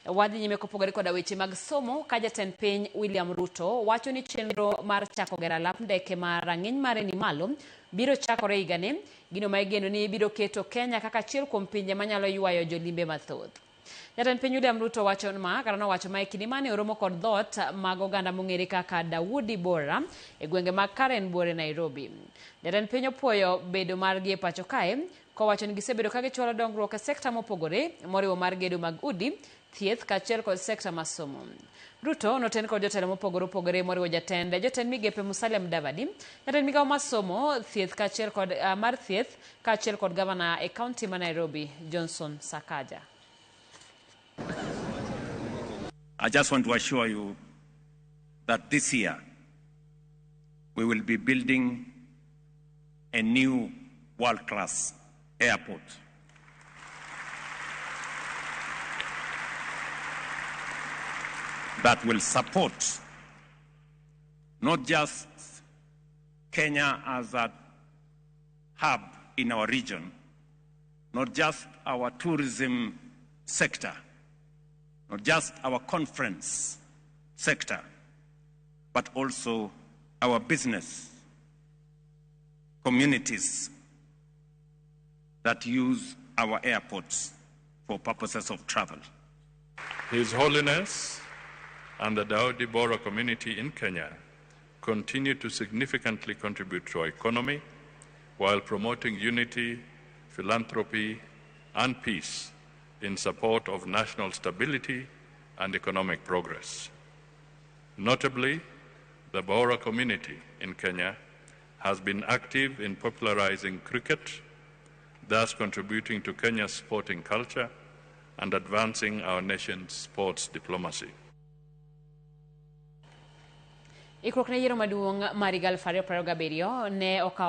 Wadhi nyime kopogore koda weche mag somo ka jatend piny William Ruto wacho ni chenro mar chako gero alap ndeke ma rang'iny mare ni malo biro chakore higani, gino ma igeno ni biro keto Kenya kaka achiel kuom pinje manyalo ywayo jolimbe mathoth. Jatend piny William Ruto wacho ma kata nowacho ma e kinde mane oromo kod dhoot mag oganda mong'ere kaka Dawoodi Bohra e gwenge mag Karen Buore Nairobi. Jatend piny opuoyo bedo margi e pacho kae kowacho ni gisebedo ka gichwalo dongruok e sekta mopogore moriwo mar gedo mag udi, thieth kaachiel kod sekta mar somo. Ruto noten kod jotelo mopogore opogore moriwo jatend jotend migepe Musalia Mudavadi, jatend migawo mar somo, thieth kaachiel kod mar thieth kaachiel kod gavana e kaunti ma Nairobi Johnson Sakaja. I just want to assure you that this year we will be building a new world-class airport. That will support not just Kenya as a hub in our region, not just our tourism sector, not just our conference sector, but also our business communities that use our airports for purposes of travel. His Holiness and the Dawoodi Bohra community in Kenya continue to significantly contribute to our economy while promoting unity, philanthropy, and peace in support of national stability and economic progress. Notably, the Bohra community in Kenya has been active in popularizing cricket, thus contributing to Kenya's sporting culture and advancing our nation's sports diplomacy. Ikruok ne yiero maduong' mar higa 2027 ne okawo